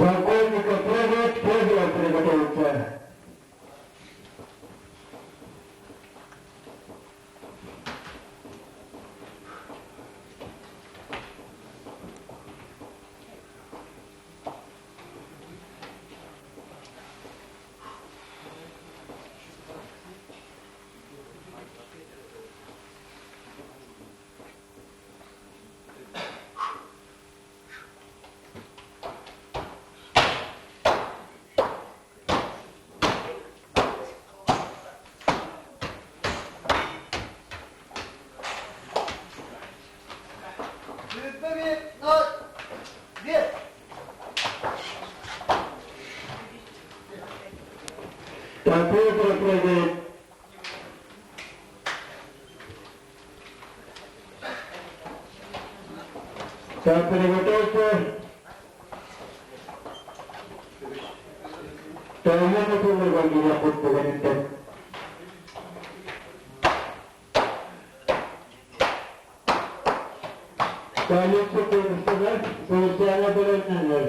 Полковников прыгает, Федоров приготовится. Сүүрбэ 1, 0, 5. Попов прыгает. Так, приготовься. Тайна туурга куттуганитте. Тайна туурга социальная бөлөннөр.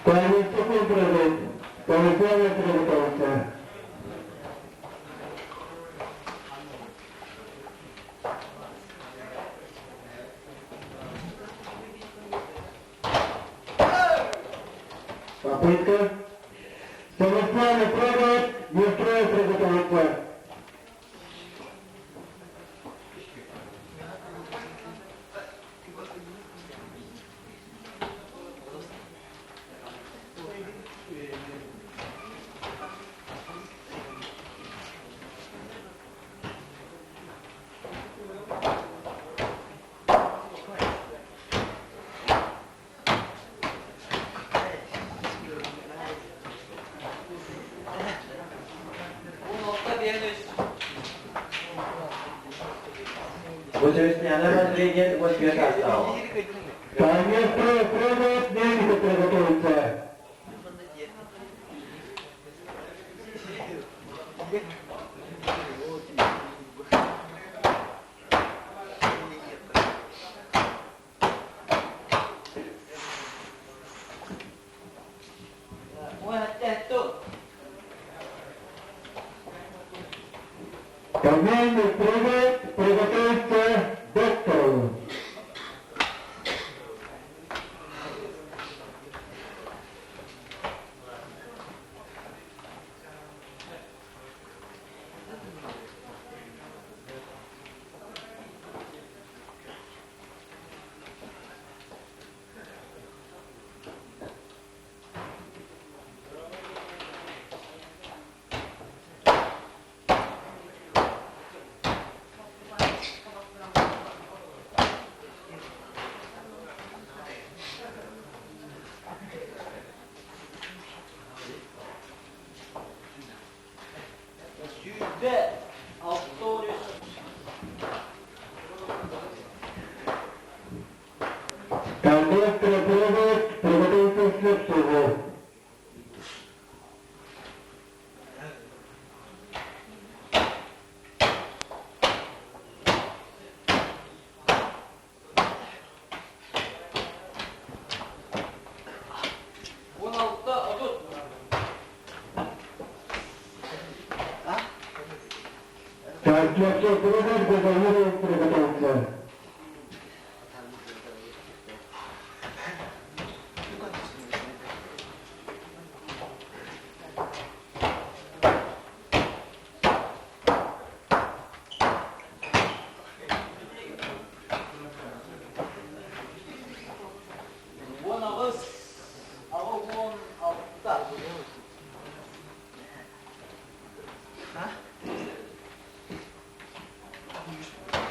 Тайна прыгает. Социальная приготовься. Попытка. Социальный прыгает. Нестрой приготовиться. 16 1 3. Бу Севастьянова тренер 15 астау. Нестрой прыгает. Мельников приготовиться. 17 Мельник прыгает. Приготовиться доктору. Сүүрбэ 6 13. Быстро прыгает. Приготовиться к Слепцову. 16 30. Так, Слепцов прыгает. Благовиров приготовиться. 18 16.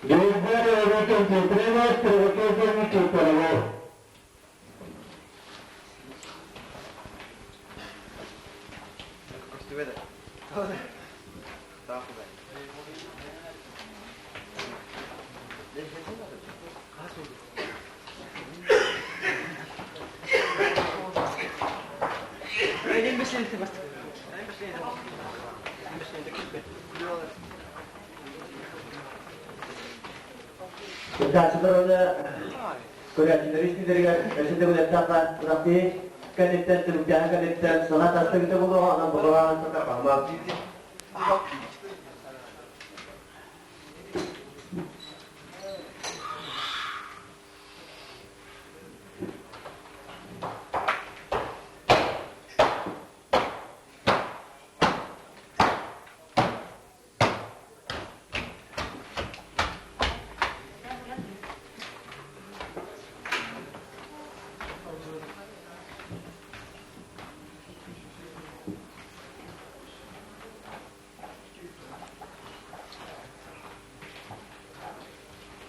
Григорий Викентий, привет, приготовься Никифорову. Кыттааччылар уонна көрөөччүлэр истиилэригэр өссө төгүл эттэххэ, күрэхтэһии кэнниттэн, түмүктээһин кэнниттэн санаа тастыгыта буолуоҕа, онон боболааҕын тарҕаммат.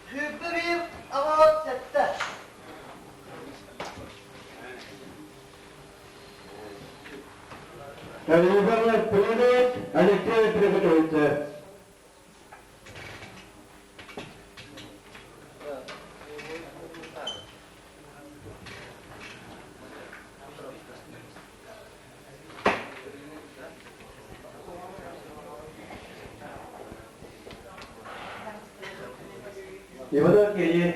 Сүүрбэ биир аҕа сэттэ. Иванов, привет, Алексей, приготовиться. Иванов Евгений.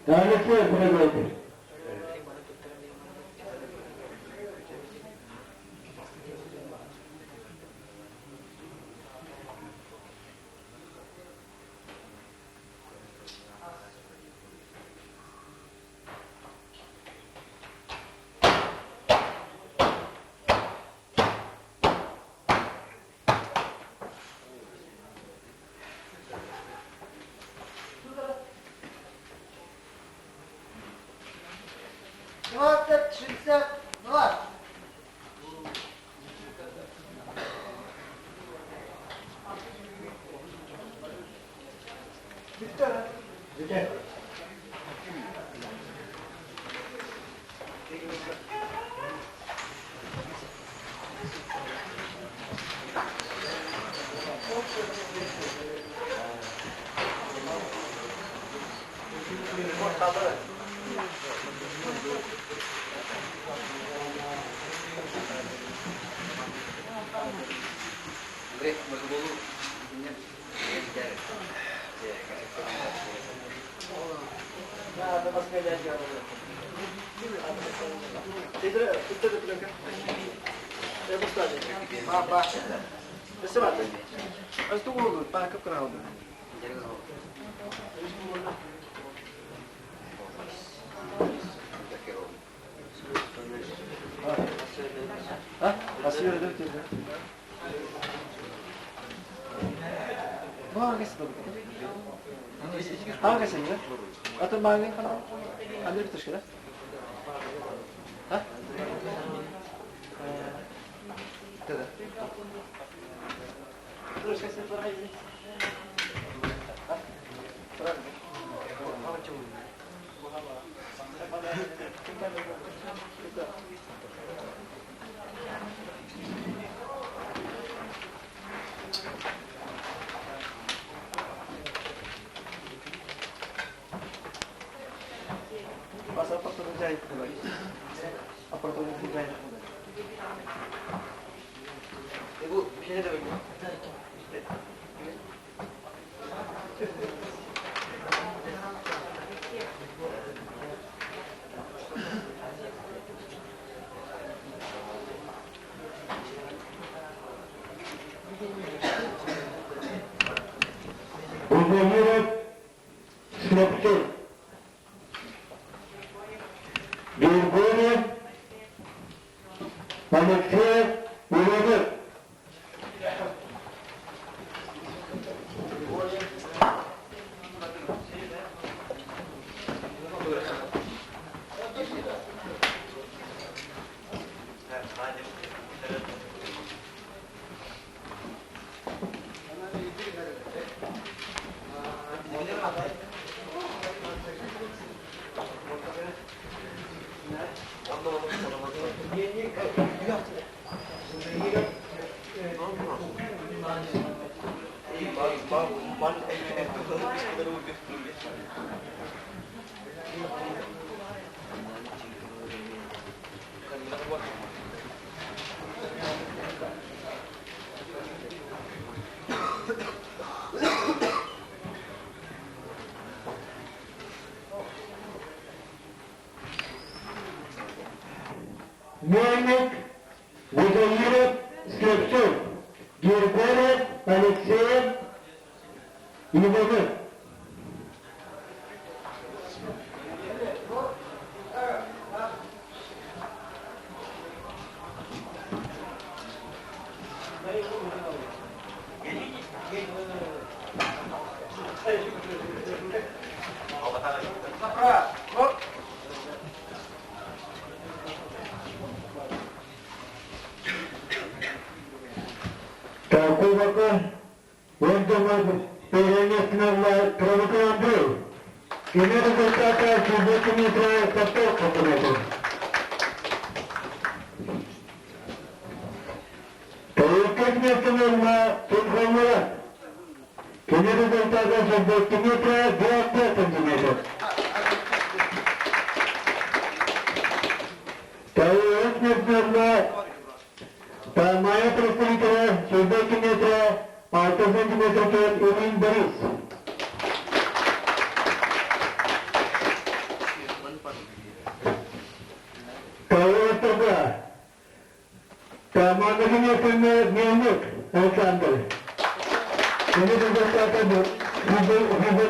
Алексей, приготовиться. 20, 62. Виктор. Узагиров, Слепцов. Григорьев, Алексеев, Иванов. Мельник, Гузаиров, Слепцов, Гергоров, Алексеев, Иванов. Такубака, Ордомов, Перенесного Травыков Андрей. Кини результата сүүрбэ метра сантиметр. Иккис миэстэни Тунхомурат. Кини результата 102 метра 25 сантиметр. Үһүс миэстэни Майа представителя 102 метра 6 сантиметр Ильин Борис. Второе Команда Мельник Александр. Кини результата 1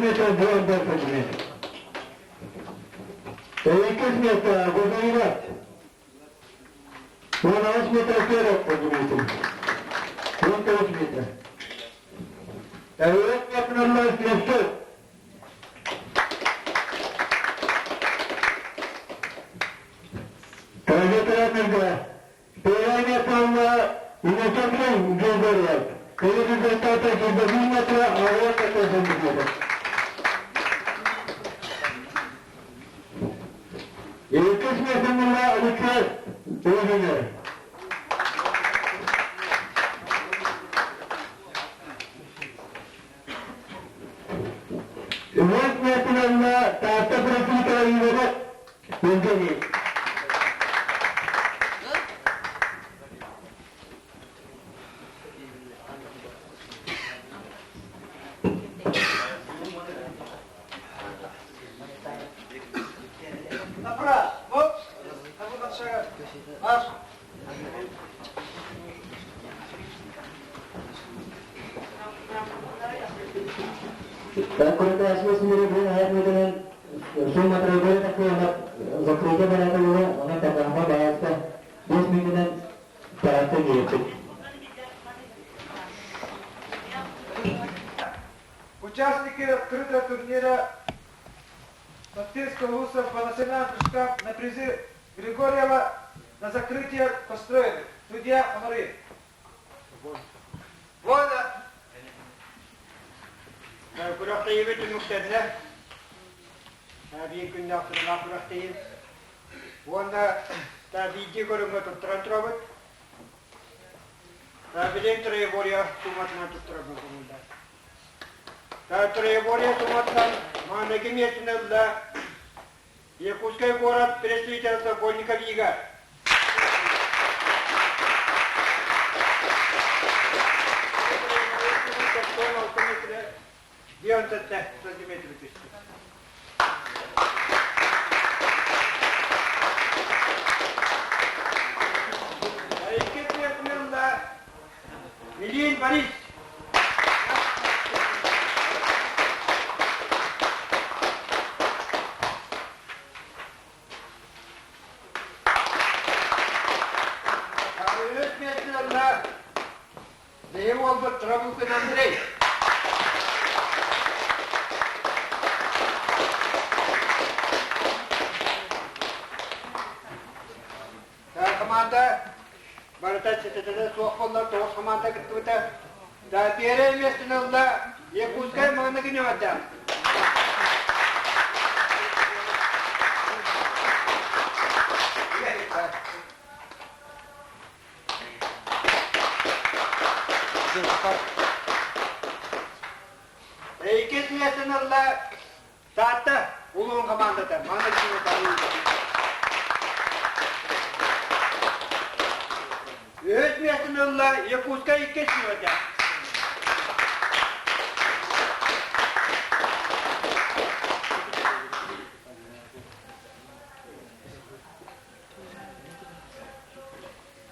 метр 22 сантиметр. Иккис место Гузаират. 13 метр 40 сантиметр. 13 метр. Үһүс миэстэни Слепцов. Ветераннарга первое место Иннокентий Григорьев. Кини результата 21 метра 65 сантиметров. Иккис миэстэни Алексей Ужинер. Үһүс миэстэни Таатта представителя Иванов Евгений. Направо. Вот. Марш. Закрытие баратылы, она такама баяста 5 минутынан таратты киирбит. Участники открытого турнира Баптистского вуза по национальным прыжкам на призы Григорьева на закрытие построены. Судья Амары. Вольно! Күрэхтэһиибит түмүктэннэ. Биир күннээх сыралаах күрэхтэһии. Уонна биирдии көрүҥҥэ туттаран турабыт. Билигин троеборье тууматынан туттарабыт көҥүллэр. Троеборье тууматынан маҥнайгы миэстэни ылла Якутскай город представитель Сокольников Игорь. Сантиметр түстэ. Иккис миэстэни ылла Ильин Борис. Үһүс миэстэни ылла Бэйэ уолбут Трабукин Андрей. Команда барыта ситэтэ суох буоллар тоҕус команда кыттыбыта. Да, первое место ылла Якутскай маҥнайгы ньымата. миэстэни ылла Таатта улуун командата. Үһүс миэстэни ылла Якутскай иккис сүүрдэ.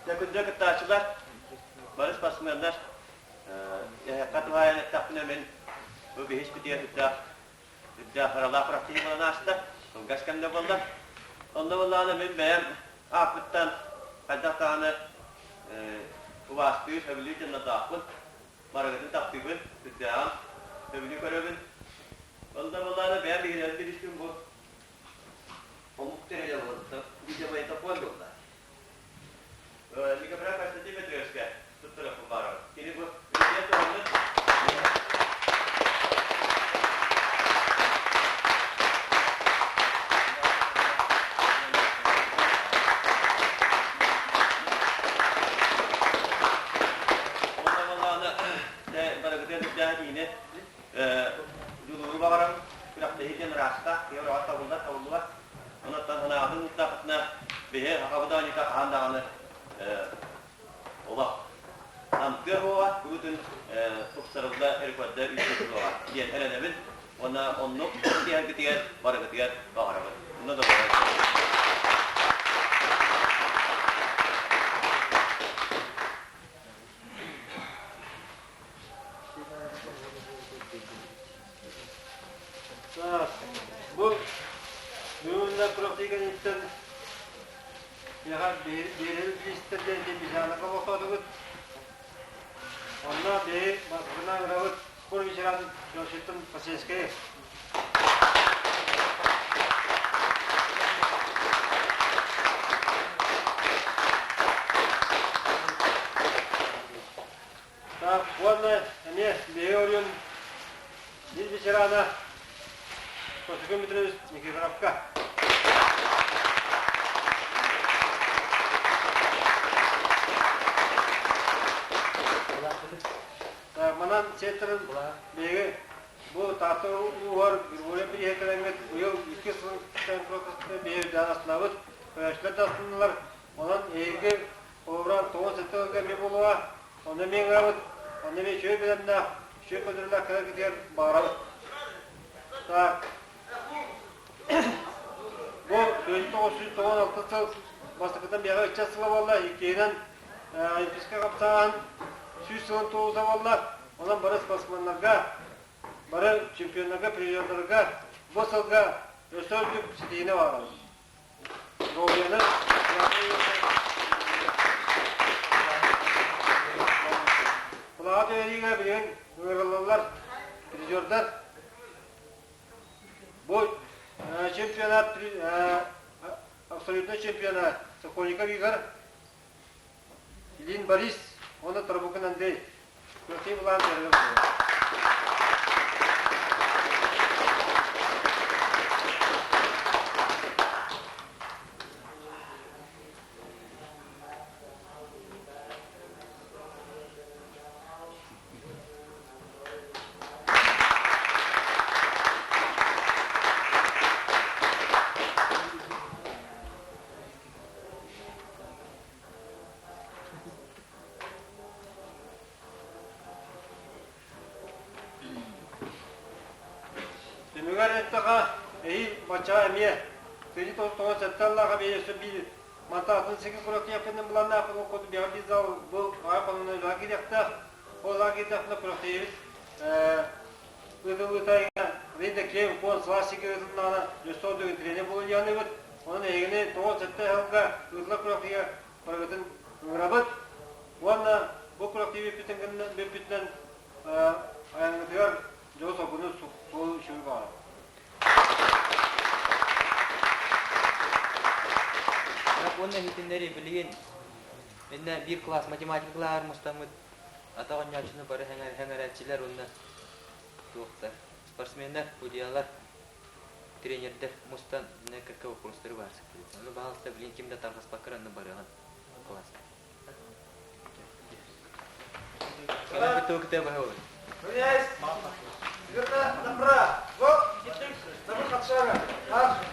Дьэ, күндү кыттааччылар, бары спортсменнар, эһэххэ туһаайан эттэхпинэ мин бу биһис бүтүөр үрдээх үрдээх ыралаах күрэхтэһии буолан ааста, кылгас кэмдэ буолла. Онно буоллаҕына мин бэйэм ааппыттан хайдах даҕаны убаастыыр, сөбүлүүр дьоннордоохпун, барыгытын таптыыбын, үрдээҕин сөбүлүү көрөбүн. Онно буоллаҕына бэйэм биһирэбин билистим бу омук тэрилэ буолла, видеомагнитофон буолла. Николай Константин Петровичка туттарыахпын баҕарабын. Кини бу президент туһаннын. Уонна буоллаҕына, барыгытыгар үрдээх этиини дьулууру баҕарабын. Күрэхтэһии диэн ыраастаах, киһи ораҕа табыллар, табыллыбат. Онон санаатын ыыттахытына, биһи Хахабыт оонньуута хаһан даҕаны олох намтыа суоҕа, куруутун тупсарылла рекорда үүтэ суоҕа диэн эрэнэбин уонна оннук тиһэргитигэр барыгытыгар баҕарабын. Онно да буолар. Бу бүгүннэ күрэхтэһииттэн миэхэ биэрэбит бириистэр диэн Мишанака олохтоотубут. Онно биһи бастакынан ыҥырабыт спорт ветеран Жоржиттан Посельскайы. Так, уонна эмиэ биһиги оройуон биир ветерана Косыкын Дмитриевич Никифоровка. Так, манан сиэттэрин биһиги бу Таатта улууһугар Григорий бирииһэ кэлэҥҥит быйыл икки сыл биһиги үрдээн астынабыт, көрөөччүлэр да астыннылар. Онон эһиги Холобура, 97 ыалга эмиэ буолуоҕа, онно эмиэ ыҥырабыт, онно эмиэ үчүгэй бэлэмнээх, үчүгэй көрдөрүүлээх кэлэргитигэр баҕарабыт. Так, бу 1996 сыл бастакытынан биһиэхэ ыччат сыла буолла, иккиһинэн Олимпийскай хамсааһын 100 сылын туолуута буолла. Онон бары спортсменнарга, бары чемпионнарга, призердарга бу сылга өссө үрдүк ситиһиини баҕарабыт. Доруобуйаны Кулаҕа түһэриигэ билигин ыҥырыллаллар призердар. Бу чемпионат абсолютнай чемпиона Сокольников Игорь, Ильин Борис уонна Тарабукин Андрей. Күрэхтэһии былаан тэрилэр буолар. Түмүгэр эттэхэ, эһиил баччаҕа эмиэ тыйы тоҕо сэттэ аллааҕа эмиэ өссө биир манта атын сиргэ күрэхтэһиэхпинэн былааннаахпын ол курдук биэҕэ биир зал бу аҕай хонугунан үлэҕэ киириэхтээх. Ол үлэҕэ киирдэхпинэ күрэхтэһиибит ыытыллыыта Рида киэҥ куон сылаас сиргэ ыытылыннаҕына өссө ордук интэриэһинэй буолуо диэхтиибит. Онон эһигини тоҕо сэттэ ыһылга ыытыллар күрэхтэһиигэ барыгытын ыҥырабыт уонна бу күрэхтэһии бүппүтүн кэннэ бүппүтүнэн айаҥҥытыгар дьолу-соргуну суол үчүгэй баҕарабыт. Уонна иһитиннэри билигин иннэ биир класс математика кылааһар мустаммыт атах оонньооччуну бары хэҥэрээччилэр уонна туохтар спортсменнар, судьялар тренердэр мустан иннэ кэккэ вопростары баар сыттыбыт. Ону баһаалыста билигин ким да тарҕаспакка эрэ онно барыаҕын класска. Смирно направо. Вот, на выход шага. Марш.